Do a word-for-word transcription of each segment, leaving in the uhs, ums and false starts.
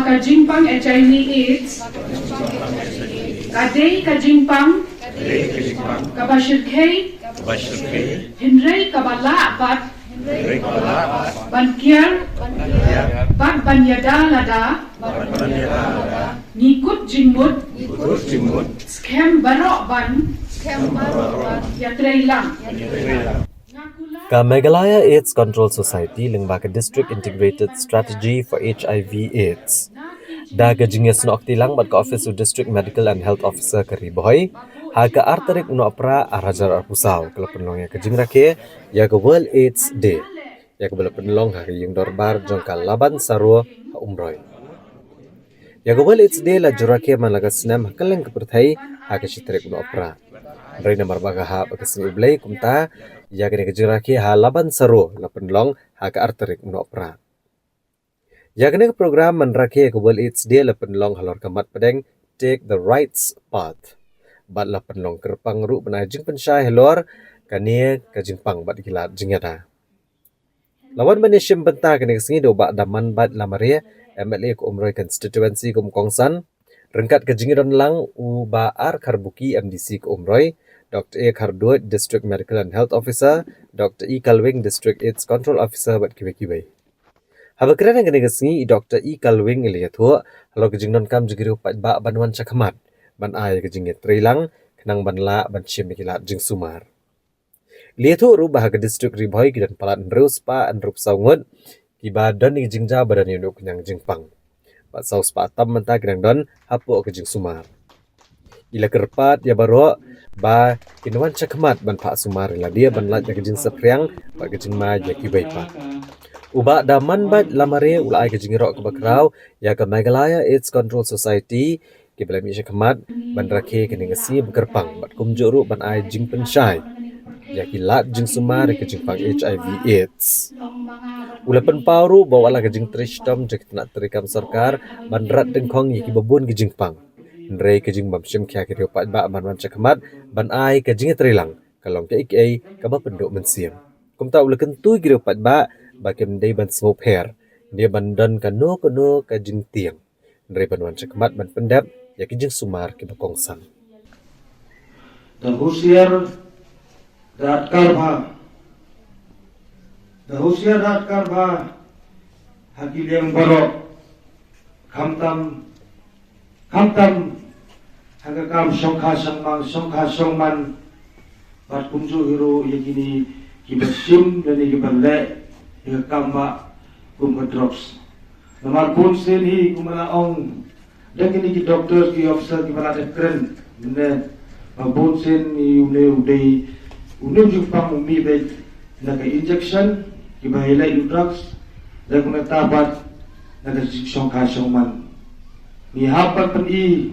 Ka jingpang HIV AIDS ka dei ka jingpang kaba shyrkhei, hynrei kaba lah bad ban kiar bad ban ïada lada ngi kut jingmut skhem baroh ban ïatreilang. Ka Meghalaya AIDS Control Society lyngba ka District Integrated Strategy for HIV AIDS da ka jingïasnoh kti lang bad ka Office of District Medical and Health Officer ka Ri Bhoi, ha ka ar tarik u Nohprah ar hajar arphew saw ka la pynlong ïa ka jingrakhe ïa ka World AIDS Day, ïa kaba la pynlong ha ka ïing dorbar jong ka Laban Saro ha Umroi. Ïa ka World AIDS Day la ju rakhe man la ka snem ha kylleng ka pyrthei ha ka shi tarik u Nohprah. Hynrei namar ba ka hap ha ka sngi U Blei, kumta ïa kane ka jingrakhe ha Laban Saro la pynlong ha ka ar tarik u Nohprah. Ïa kane ka program ban rakhe ïa ka World AIDS Day la pynlong halor ka mat pdeng Take the Right Path bad la pynlong kyrpang ruh ban ai jingpynshai halor kane ka jingpang bad ki lad jingïada. La wan ban ïashim bynta kane ka sngi da u Bah Damanbait Lamare, MLA ka Umroi Constituency kum u kongsan, ryngkat ka jingïadon lang u Bah R Kharbuki, MDC ka Umroi, Dr A Kharduid, District Medical and Health Officer, Dr E Kalwing, District AIDS Control Officer bad kiwei kiwei. Haba kren ha kane ka sngi, i Dr E Kalwing i la ïathuh halor ka jingdonkam jong ki riew paidbah ban wan shakhmat ban ai ka jingïatreilang khnang ban lah ban shim ïa ki lad jingsumar. I la ïathuh ruh ba ha ka district Ri Bhoi ki don palat hynriew spah hynriewphew saw ngut kiba don ïa ka jingja ba don ïa une u khñiang jingpang, bad saw spah tam mynta ki dang don hapoh ka jingsumar. I la kyrpad ïa baroh ba kin wan shakhmat ban phah sumar ïa lade ban lait ïa ka jingsaphriang bad ka jingma ïa kiwei pat. U Bah Damanbait Lamare u la ai ka jingïaroh kaba khraw ïa ka Meghalaya AIDS Control Society kiba la mih shakhmat ban rakhe kane ka sngi ba kyrpang bad kumjuh ruh ban ai jingpynshai ïa ki lad jingsumar ïa ka jingpang HIV AIDS. U la pynpaw ruh ba wat la ka jingtrei shitom jong ki tnat treikam sorkar ban rat dyngkhong ïa kiba bun ki jingpang, hynrei ka jingbym shim khia ki riew paidbah ban wan shakhmat ban ai ka jingïatreilang ka long kaei kaei kaba pynduh mynsiem. Kumta u la kyntu ïa ki riew paidbah ba kim dei ban sngewpher, dei ban don kano kano ka jingtieng, hynrei ban wan shakhmat ban pyndep ïa ki jingsumar kiba kongsan. Da husiar da atkar bha, da husiar da atkar bha ha ki liang baroh, khamtam khamtam ha ka kam shongkha shongman, shongkha shongman, bad kumjuh hi ruh ïa kine kiba shim lane kiba leh ïa ka kam bah kum ka drugs. Namar bun sien hi kumba la ong da kine ki doctor ki officer kiba la dep kren mynne, ba bun sien hi une u dei, une u jingpang u mih beit na ka injection kiba ïaleh ïa u drugs, da kumta pat na ka jingshongkha shongman. Ngi hap ban pyni,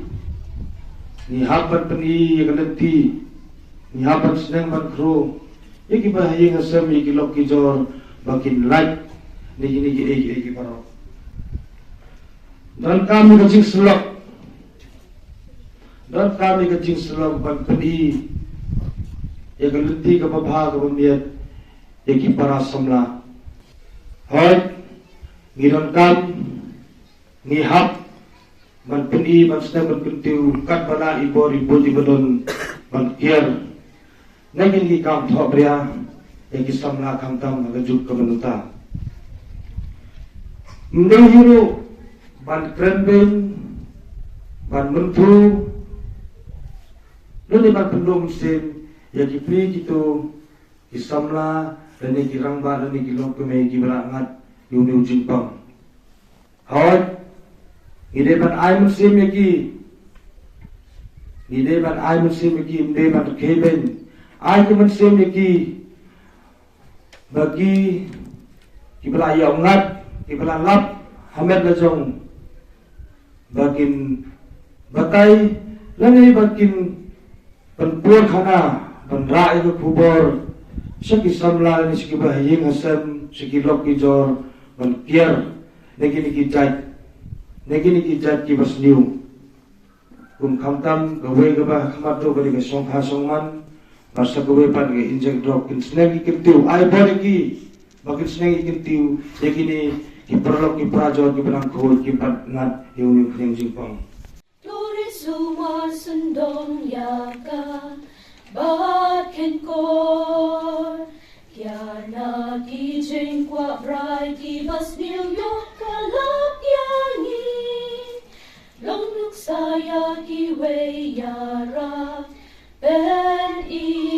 ngi hap ban pyni ïa ka lynti, ngi hap ban sneng ban khru ïa kiba ha ïing ha sem, ïa ki lok ki jor ba kin lait na kine kiei kiei baroh. Donkam ïa ka jingsyllok, donkam ïa ka jingsyllok ban pyni ïa ka lynti kaba bha kaba miat ïa ki para samla. Hooid, ngi donkam, ngi hap ban pyni, ban sdang, ban kyntiew katba lah i bor i buit iba don, ban kiar na kine ki kam thohbria ïa ki samla khamtam ha ka juk kaba mynta. Ym dei hi ruh ban kren beiñ, ban mynthu, lane ban pynduh mynsiem ïa ki pli ki tu ki samla lane ki rangbah lane ki longkmie kiba la ngat ïa une u jingpang. Hooid, ngi dei ban ai mynsiem ïa ki, ngi dei ban ai mynsiem ïa ki, ym dei ban rkhie beiñ. Ai ki mynsiem ïa ki ba ki, kiba la ïoh ngat, kiba la lap ha met la jong, ba kin batai lane ba kin pynpur khana ban rah ïa ka khubor sha ki samla lane sha kiba ha ïing ha sem, sha ki lok ki jor, ban kiar na kine ki jait, na kine ki jait kiba sniew. Kum khamtam kawei kaba ha khmat ruh ka dei ka shongkha shongman, bad sa kawei pat ka injek drok, kin sneng ki kyntiew, ai bor ïa ki ba kin sneng ki kyntiew ïa kine Ki paralok ki parajor ki ba nang khuid ki ba ngat ïa u ning khring jingpang. Turin sumar sendong ïa ka bad ken kor. Kiar na ki jingkwah brai ki bas New York ka lap ïa ngi. Long nuksa ïa ki wei ïa ra pen i